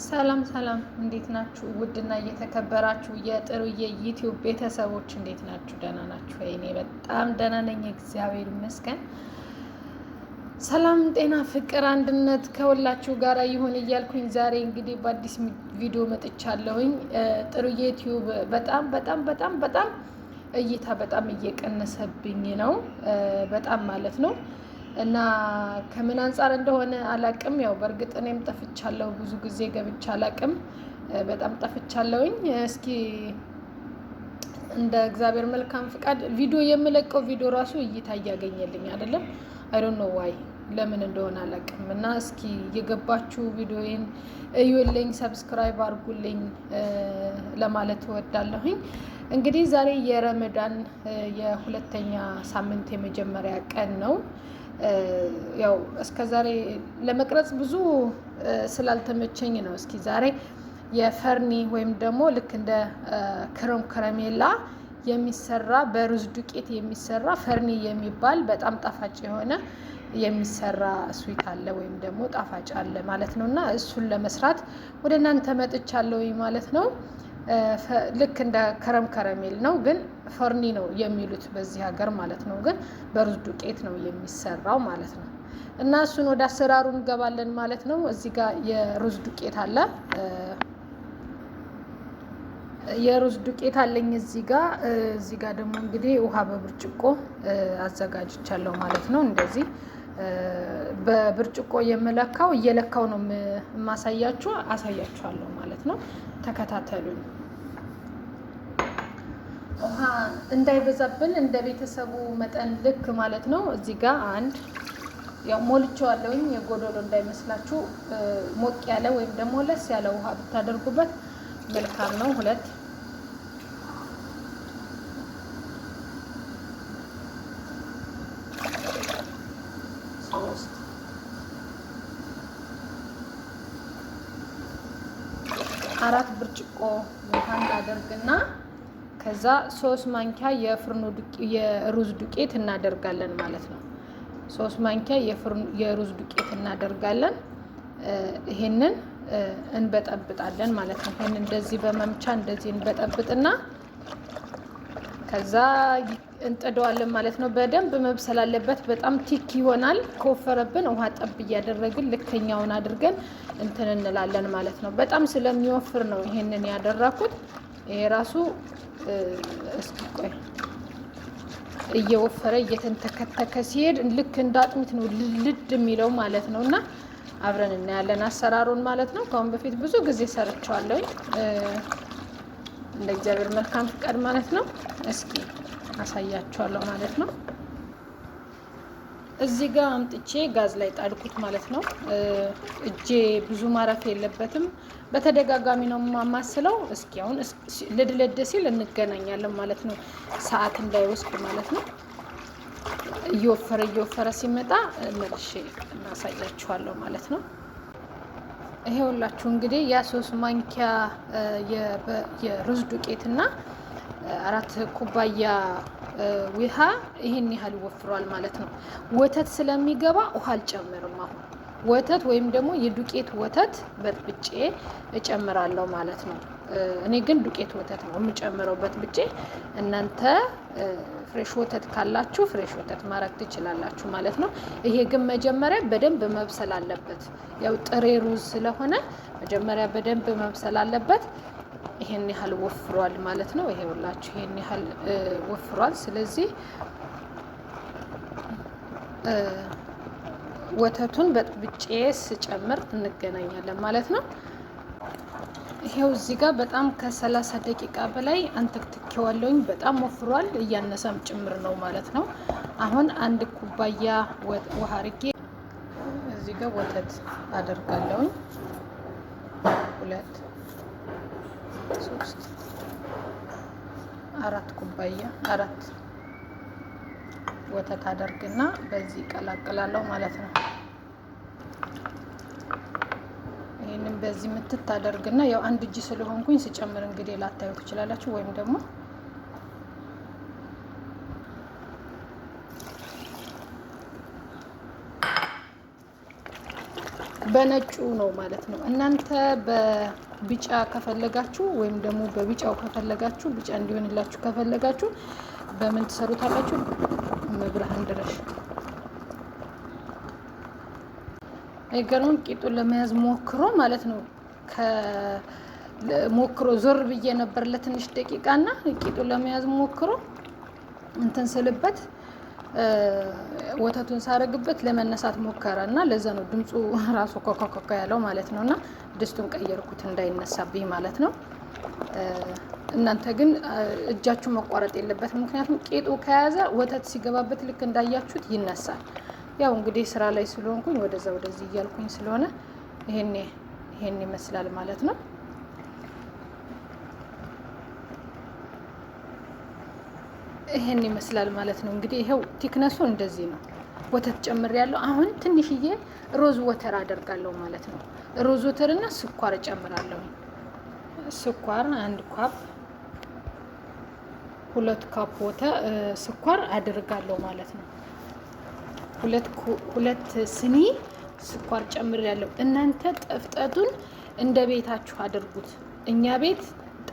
ሰላም ሰላም፣ እንዴት ናችሁ? ውድና እየተከበራችሁ የጥሩዬ ዩቲዩብ ቤተሰቦች እንዴት ናችሁ? ደህና ናችሁ? እኔ በጣም ደህና ነኝ፣ እግዚአብሔር ይመስገን። ሰላም፣ ጤና፣ ፍቅር፣ አንድነት ከሁላችሁ ጋር ይሁን እያልኩኝ ዛሬ እንግዲህ በአዲስ ቪዲዮ መጥቻለሁኝ። ጥሩዬ ዩቲዩብ በጣም በጣም በጣም በጣም እይታ በጣም እየቀነሰብኝ ነው፣ በጣም ማለት ነው እና ከምን አንጻር እንደሆነ አላቅም። ያው በእርግጥ እኔም ጠፍቻለሁ፣ ብዙ ጊዜ ገብቼ አላቅም። በጣም ጠፍቻለሁኝ። እስኪ እንደ እግዚአብሔር መልካም ፍቃድ ቪዲዮ የምለቀው ቪዲዮ ራሱ እይታ እያገኘልኝ አይደለም። I don't know why ለምን እንደሆነ አላቅም። እና እስኪ የገባችሁ ቪዲዮዬን እዩልኝ፣ subscribe አድርጉልኝ ለማለት እወዳለሁኝ። እንግዲህ ዛሬ የረመዳን የሁለተኛ ሳምንት የመጀመሪያ ቀን ነው። ያው እስከ ዛሬ ለመቅረጽ ብዙ ስላልተመቸኝ ነው። እስኪ ዛሬ የፈርኒ ወይም ደግሞ ልክ እንደ ክረም ከረሜላ የሚሰራ በሩዝ ዱቄት የሚሰራ ፈርኒ የሚባል በጣም ጣፋጭ የሆነ የሚሰራ sweet አለ ወይም ደግሞ ጣፋጭ አለ ማለት ነው። እና እሱን ለመስራት ወደ እናንተ መጥቻለሁ ማለት ነው። ልክ እንደ crème caramel ነው፣ ግን ፈርኒ ነው የሚሉት በዚህ ሀገር ማለት ነው። ግን በሩዝ ዱቄት ነው የሚሰራው ማለት ነው። እና እሱን ወደ አሰራሩ እንገባለን ማለት ነው። እዚህ ጋር የሩዝ ዱቄት አለ፣ የሩዝ ዱቄት አለኝ እዚህ ጋር። እዚህ ጋር ደግሞ እንግዲህ ውሃ በብርጭቆ አዘጋጅቻለሁ ማለት ነው። እንደዚህ በብርጭቆ የምለካው እየለካው ነው የማሳያችሁ፣ አሳያችኋለሁ ማለት ነው። ተከታተሉኝ። ውሃ እንዳይበዛብን እንደ ቤተሰቡ መጠን ልክ ማለት ነው። እዚህ ጋር አንድ ያው ሞልቼዋለሁኝ የጎዶሎ እንዳይመስላችሁ። ሞቅ ያለ ወይም ደግሞ ለስ ያለ ውሃ ብታደርጉበት መልካም ነው። ሁለት ሶስት አራት ብርጭቆ ውሃ እናደርግና ከዛ 3 ማንኪያ የፍርኖ የሩዝ ዱቄት እናደርጋለን ማለት ነው። 3 ማንኪያ የሩዝ ዱቄት እናደርጋለን። ይሄንን እንበጠብጣለን ማለት ነው። ይሄንን እንደዚህ በመምቻ እንደዚህ እንበጠብጥና ከዛ እንጥደዋለን ማለት ነው። በደንብ መብሰል አለበት። በጣም thick ይሆናል። ከወፈረብን ውሃ ጠብ እያደረግን ልከኛውን አድርገን እንትን እንላለን ማለት ነው። በጣም ስለሚወፍር ነው ይሄንን ያደረኩት። ይሄ ራሱ እስኪ ቆይ እየወፈረ እየተንተከተከ ሲሄድ ልክ እንደ አጥሚት ነው ልድ የሚለው ማለት ነው። እና አብረን እናያለን አሰራሩን ማለት ነው። ከአሁን በፊት ብዙ ጊዜ ሰርቸዋለሁኝ እንደ እግዚአብሔር መልካም ፍቃድ ማለት ነው። እስኪ አሳያችኋለሁ ማለት ነው። እዚህ ጋር አምጥቼ ጋዝ ላይ ጣድኩት ማለት ነው። እጄ ብዙ ማረፍ የለበትም። በተደጋጋሚ ነው የማማስለው። እስኪ አሁን ልድልድ ሲል እንገናኛለን ማለት ነው። ሰዓት እንዳይወስድ ማለት ነው። እየወፈረ እየወፈረ ሲመጣ መልሼ እናሳያችኋለሁ ማለት ነው። ይሄውላችሁ እንግዲህ ያ 3 ማንኪያ የሩዝ ዱቄትና 4 ኩባያ ውሃ ይሄን ያህል ወፍሯል ማለት ነው። ወተት ስለሚገባ ውሃ አልጨምርም። አሁን ወተት ወይም ደግሞ የዱቄት ወተት በጥብጬ እጨምራለሁ ማለት ነው። እኔ ግን ዱቄት ወተት ነው የምጨምረው በጥብጬ። እናንተ fresh ወተት ካላችሁ fresh ወተት ማድረግ ትችላላችሁ ማለት ነው። ይሄ ግን መጀመሪያ በደንብ መብሰል አለበት። ያው ጥሬ ሩዝ ስለሆነ መጀመሪያ በደንብ መብሰል አለበት። ይሄን ያህል ወፍሯል ማለት ነው። ይሄውላችሁ ይሄን ያህል ወፍሯል። ስለዚህ ወተቱን በጥብጬ ስጨምር እንገናኛለን ማለት ነው። ይሄው እዚህ ጋር በጣም ከ30 ደቂቃ በላይ አንተክትኬዋለሁኝ። በጣም ወፍሯል፣ እያነሰም ጭምር ነው ማለት ነው። አሁን 1 ኩባያ ውሃ አድርጌ እዚህ ጋር ወተት አደርጋለሁኝ። 2 3 4 ኩባያ 4 ወተት አደርግና በዚህ ቀላቅላለሁ ማለት ነው። ይሄንን በዚህ ምትት አደርግና ያው አንድ እጅ ስለሆንኩኝ ስጨምር እንግዲህ ላታዩ ትችላላችሁ፣ ወይም ደግሞ በነጩ ነው ማለት ነው። እናንተ በቢጫ ከፈለጋችሁ ወይም ደግሞ በቢጫው ከፈለጋችሁ፣ ቢጫ እንዲሆንላችሁ ከፈለጋችሁ በምን ትሰሩታላችሁ? መብርሃን ድረሽ አይገርምም? ቂጡን ለመያዝ ሞክሮ ማለት ነው፣ ሞክሮ ዞር ብዬ ነበር ለትንሽ ደቂቃ እና ቂጡን ለመያዝ ሞክሮ እንትን ስልበት፣ ወተቱን ሳረግበት ለመነሳት ሞከረ እና ለዛ ነው ድምፁ ራሱ ኮኮኮ ያለው ማለት ነው። እና ድስቱን ቀየርኩት እንዳይነሳብኝ ማለት ነው። እናንተ ግን እጃችሁ መቋረጥ የለበትም። ምክንያቱም ቂጡ ከያዘ ወተት ሲገባበት ልክ እንዳያችሁት ይነሳል። ያው እንግዲህ ስራ ላይ ስለሆንኩኝ ወደዛ ወደዚህ እያልኩኝ ስለሆነ ይሄን ይመስላል ማለት ነው። ይሄን ይመስላል ማለት ነው። እንግዲህ ይሄው thickness ኡ እንደዚህ ነው። ወተት ጨምሬያለሁ። አሁን ትንሽዬ rose water አደርጋለሁ ማለት ነው። Rose water እና ስኳር እጨምራለሁ። ስኳር 1 cup፣ 2 cup ወተ ስኳር አደርጋለሁ ማለት ነው። 2 ስኒ ስኳር ጨምሬያለሁ። እናንተ ጥፍጠቱን እንደ ቤታችሁ አድርጉት። እኛ ቤት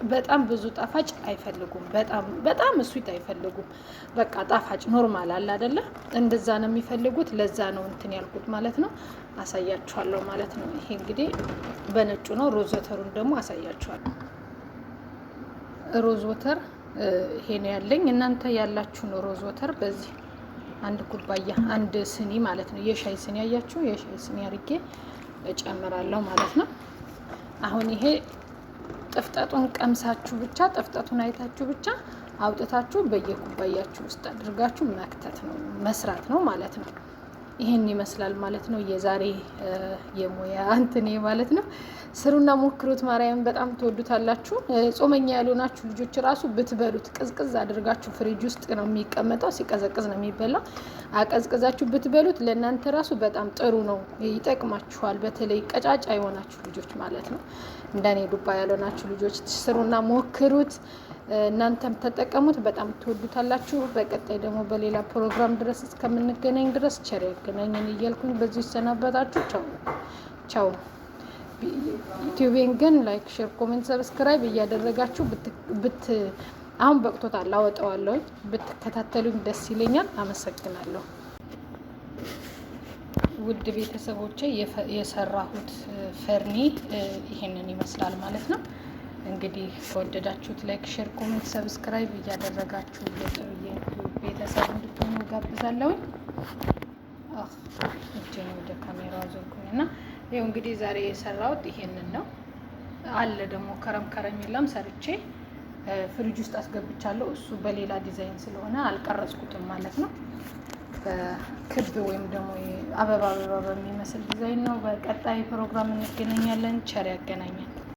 በጣም ብዙ ጣፋጭ አይፈልጉም። በጣም በጣም sweet አይፈልጉም። በቃ ጣፋጭ normal አለ አይደለ? እንደዛ ነው የሚፈልጉት። ለዛ ነው እንትን ያልኩት ማለት ነው። አሳያችኋለሁ ማለት ነው። ይሄ እንግዲህ በነጩ ነው። Rose water ኡን ደግሞ አሳያችኋለሁ። Rose water ይሄ ነው ያለኝ። እናንተ ያላችሁን rose water በዚህ 1 ኩባያ፣ 1 ስኒ ማለት ነው። የሻይ ስኒ ያያችሁ፣ የሻይ ስኒ አድርጌ እጨምራለሁ ማለት ነው። አሁን ይሄ ጥፍጠቱን ቀምሳችሁ ብቻ፣ ጥፍጠቱን አይታችሁ ብቻ አውጥታችሁ በየኩባያችሁ ውስጥ አድርጋችሁ መክተት ነው፣ መስራት ነው ማለት ነው። ይሄን ይመስላል ማለት ነው የዛሬ የሙያ እንትኔ ማለት ነው። ስሩና ሞክሩት። ማርያም በጣም ትወዱታላችሁ። ጾመኛ ያልሆናችሁ ልጆች ራሱ ብትበሉት፣ ቅዝቅዝ አድርጋችሁ፣ ፍሪጅ ውስጥ ነው የሚቀመጠው፣ ሲቀዘቅዝ ነው የሚበላው። አቀዝቅዛችሁ ብትበሉት ለእናንተ ራሱ በጣም ጥሩ ነው፣ ይጠቅማችኋል። በተለይ ቀጫጫ የሆናችሁ ልጆች ማለት ነው። እንደኔ ዱባ ያልሆናችሁ ልጆች ስሩና ሞክሩት። እናንተም ተጠቀሙት፣ በጣም ትወዱታላችሁ። በቀጣይ ደግሞ በሌላ ፕሮግራም ድረስ እስከምንገናኝ ድረስ ቸር ያገናኘን እያልኩኝ በዚሁ ይሰናበታችሁ። ቻው ቻው። ዩቲዩቤን ግን like፣ share፣ comment፣ subscribe እያደረጋችሁ ብት አሁን በቅቶታል፣ አወጣዋለሁኝ፣ ብትከታተሉኝ ደስ ይለኛል። አመሰግናለሁ። ውድ ቤተሰቦቼ፣ የሰራሁት ፈርኒ ይሄንን ይመስላል ማለት ነው። እንግዲህ ከወደዳችሁት like፣ share፣ comment፣ subscribe እያደረጋችሁ የጥሩዬ ቤተሰብ እንድትሆኑ ጋብዛለሁኝ። እጄን ወደ ካሜራው አዞርኩኝ እና ይኸው እንግዲህ ዛሬ የሰራሁት ይሄንን ነው። አለ ደግሞ ከረሜላም ሰርቼ ፍሪጅ ውስጥ አስገብቻለሁ። እሱ በሌላ ዲዛይን ስለሆነ አልቀረጽኩትም ማለት ነው። በክብ ወይም ደግሞ አበባ አበባ በሚመስል ዲዛይን ነው። በቀጣይ ፕሮግራም እንገናኛለን። ቸር ያገናኘን።